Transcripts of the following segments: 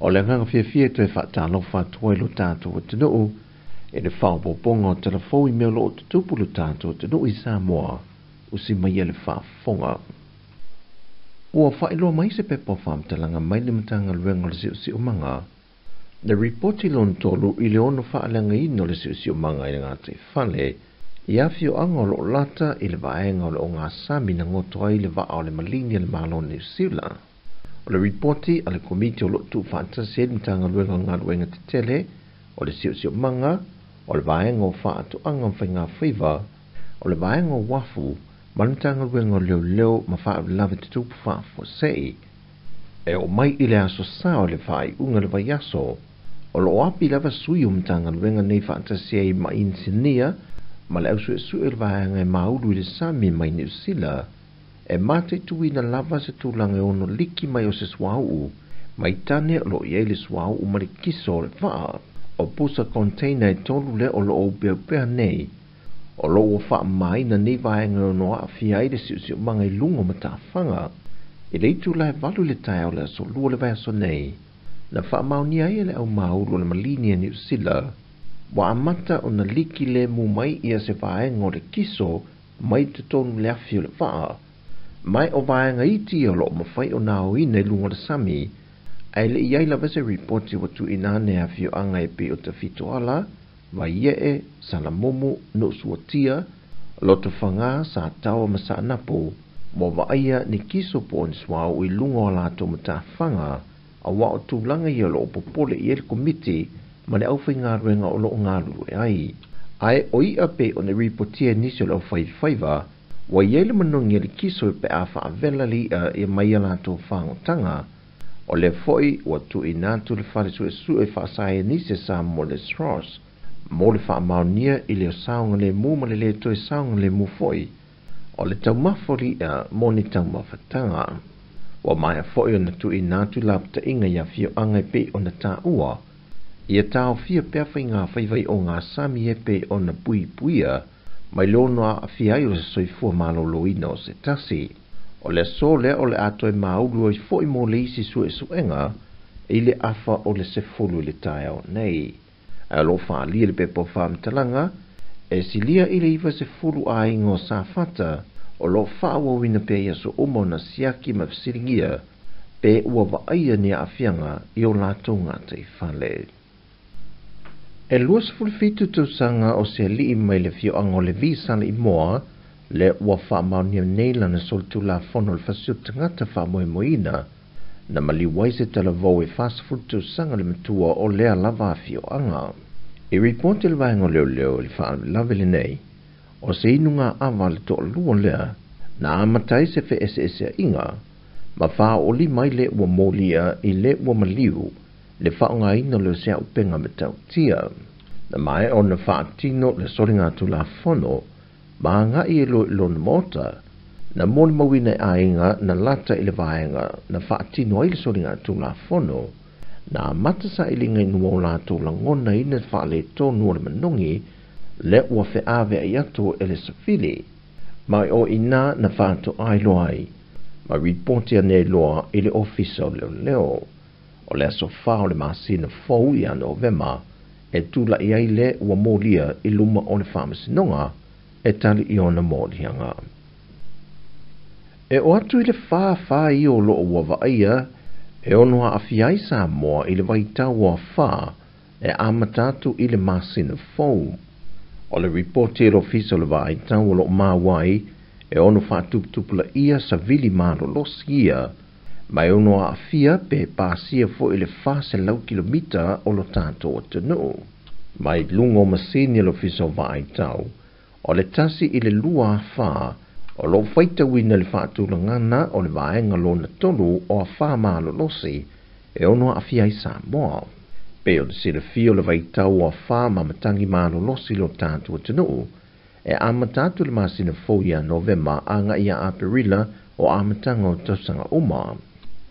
O le agaga fiafia e toe faatalofa atu ai lo tatou atunuu i le faaopoopoga o talafou i mea o lo o tutupu lo tatou atunuu i Samoa, usi mai ia le faafofoga. Ua faailoa mai se pepa o faamatalaga mai le Matagaluega o le Siosiomaga, le ripoti lona tolu i le ono faaleagaina o le siosiomaga i le gataifale i afioaga o lo o lata i le vaega o le ogasami na goto ai le vaa o le maligi a le Malo o Niu Sila. O le ripoti a le Komiti o lo o tuufaatasi ai le Matagaluega o Galuega Tetele o le Siosiomaga, o le Vaega o Faatoaga ma Faigafaiva, o le Vaega o Uafu ma le Matagaluega o Leoleo ma Faalavelave Tutupu Faafuasei. E oo mai i le aso Sa o le faaiuga o le vaiaso, o lo o api lava sui o Matagaluega nei faatasi ai ma inisinia ma le ausuesue o le vaega e maulu i le sami mai Niu Sila, e mataituina lava se tulaga e ono liki mai o se suauu mai tane o lo o i ai le suauu ma le kiso o le vaa. O pusa container e tolu lea o lo o upeaupea nei, o lo o ua faamamaina nei vaega e ono aafia ai le siosiomaga i luga o matafaga. I le itula e 8 i le taeao o le aso Lua o le vaiaso nei, na faamaonia ai e le aumaulu o le maligi a Niu Sila, ua amata ona liki lemu mai ia se vaega o le kiso mai totonu le afi o le vaa. Mai o vaega iti ia o lo o mafai ona aoina i luga o le sami, ae le i ai lava se ripoti ua tuuina ane e afioaga e pei o Tafitoala, Vaiee, Salamumu, Nuusuatia, Lotofaga, Sataoa ma Saanapu, ua vaaia ni kiso po o ni suauu i luga o a latou matafaga, aua o tulaga ia o lo o popole i ai le Komiti ma le aufaigaluega o lo o galulue ai. Ae o i'a pei ona ripotia e nisi o le aufaifaiva, ua i ai le manogi a le kiso pe a faavela le i'a ia mai a latou fagotaga. O lea foi ua tuuina atu le fale suesue faasaienise Samoa Les Ross mo le faamaonia i le saogalemu ma le lē toe saogalemu foi o le taumafa o le i'a mo ni taumafataga. Ua maea foi ona tuuina atu lapataiga i afioaga e pei ona taua, ia taofia pea faigafaiva i ogasami e pei ona puipuia mai le ono aafia ai o se soifua malōlōina o se tasi. O le aso lea o le a toe maulu ai foi mo le isi suesuega i le afa o le 10 i le taeao nei. Ae o lo o faaalia le pepa o faamatalaga, e silia i le 90 aiga o Safata o lo o faaauauina pea i aso uma ona siaki ma fesiligia pe ua vaaia ni aafiaga i o latou gataifale. E 27 tausaga o se alii mai le afioaga o Levi Saleimoa le ua faamaonia nei lana solitulafono o le fasi o tagata faamoemoeina na maliu ai se talavou e 40 tausaga le matua o lea lava afioaga. I ripoti le vaega o leoleo i le faalavelave lenei, o se inuga ava le toalua lea na amata ai se feeseeseaiga ma faaoolima ai le ua molia i le ua maliu le faaaogaina o le seaupenga matautia. Na maea ona faatino le soligatulafono ma agai e loa i lona maota, na molimauina e aiga na lata i le vaega na faatino ai le soligatulafono, na amata sailiga i nua o latou lagona ina faaletonu o le manogi le ua feaveai atu e le safili, ma o ina na faatoai loa ai, ma ripoti ane loa i le ofisa o leoleo. O le aso 4 o le masina fou ia Novema, e tula'i ai le ua molia i luma o le faamasinoga e tali i ona moliaga. E oo atu i le 4 ia o lo o ua vaaia e ono aafia ai Samoa i le vaitau o afa e amata atu i le masina fou. O le ripoti e le ofisa o le vaitau o lo o maua ai e ono faatuputupulaia savili malolosi ia, ma e ono aafia pe pasia foi le 400 kilomita o lo tatou atunuu. Mai luga o masini e le ofisa o vaitau, o le 1 i le 2 afa o lo o faitauina le faatulagana o le vaega lona 3 o afa malolosi e ono aafia ai Samoa. Pe o le silafia o le vaitau o afa ma matangi malolosi lo tatou atunuu, e amata atu le masina fou ia Novema agai ia Aperila o amataga o tausaga uma.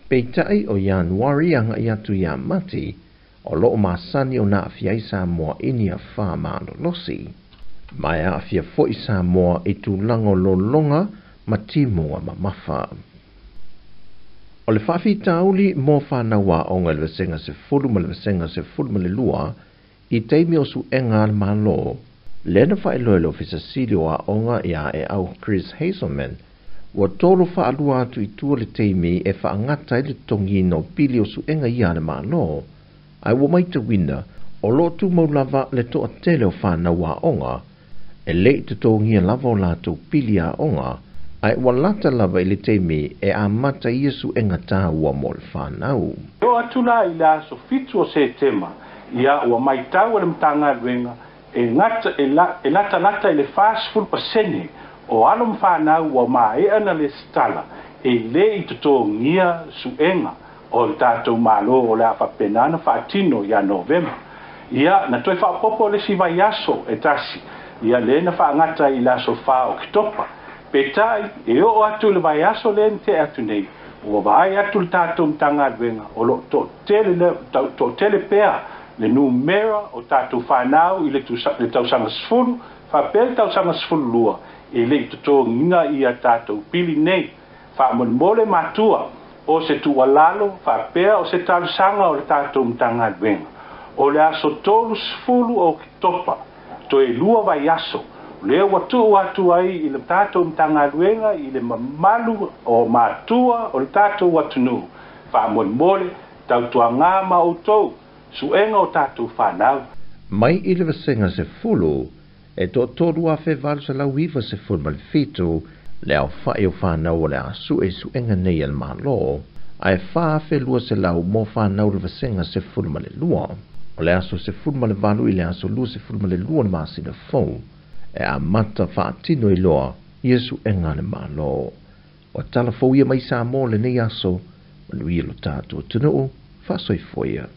Peitai o Ianuari agai atu ia Mati, o lo o masani o na aafia ai Samoa i ni afa malolosi. Ma e aafia foi Samoa i tulaga o lologa ma timuga mamafa. O O le faafitauli mo fanau aoga i le Vasega 10 ma le Vasega 12 i taimi o suega a le Malo, lea na faailoa e le Ofisa Sili o Aoga ia Eau Chris Hazelman, ua 3 faalua atu i tua le taimi e faagata ai le totogiina o pili o suega ia a le Malo, ae ua matauina o lo o tumau lava le toatele o fanau aoga e le i totogia lava o latou pili aoga, ae ua lata lava i le taimi e amata ia suega taua mo le fanau. O atu la i le aso 7 o Setema, ia ua matau e le Matagaluega e gata e latalata i le 40% o alo ma fanau ua maea na lesitala e lē i totogia suega o le tatou Malo o le a faapena na faatino ia Novema. Ia na toe faaopoopo le isi vaiaso e tasi, ia lē na faagata i le aso 4 o Ketopa. Peitai e oo atu i le vaiaso lea na tea atu nei, ua vaai atu le tatou Matagaluega o loo toatele pea le numera o tatou fanau i le tausaga 10 faapea le tausaga 12 e le i totogiina ia tatou pili nei. Faamolemole matua, o se tuualalo faapea o se talosaga o le tatou Matagaluega, o le aso 30 o Oketopa, toe 2 vaiaso, lea ua tuu atu ai i le tatou Matagaluega i le mamalu o matua o le tatou atunuu, faamolemole tautuagā ma outou suega o tatou fanau. Mai i le Vasega 10, e 3,897 le aofa'i o fanau o le a sue suega nei a le Malo, ae 4,200 mo fanau le Vasega 12. O le aso 18 i le aso 22 le masina fou e amata faatino ai loa ia suega a le Malo. O tala fou ia mai Samoa lenei aso, manuia lo tatou atunuu, faasoifua ia.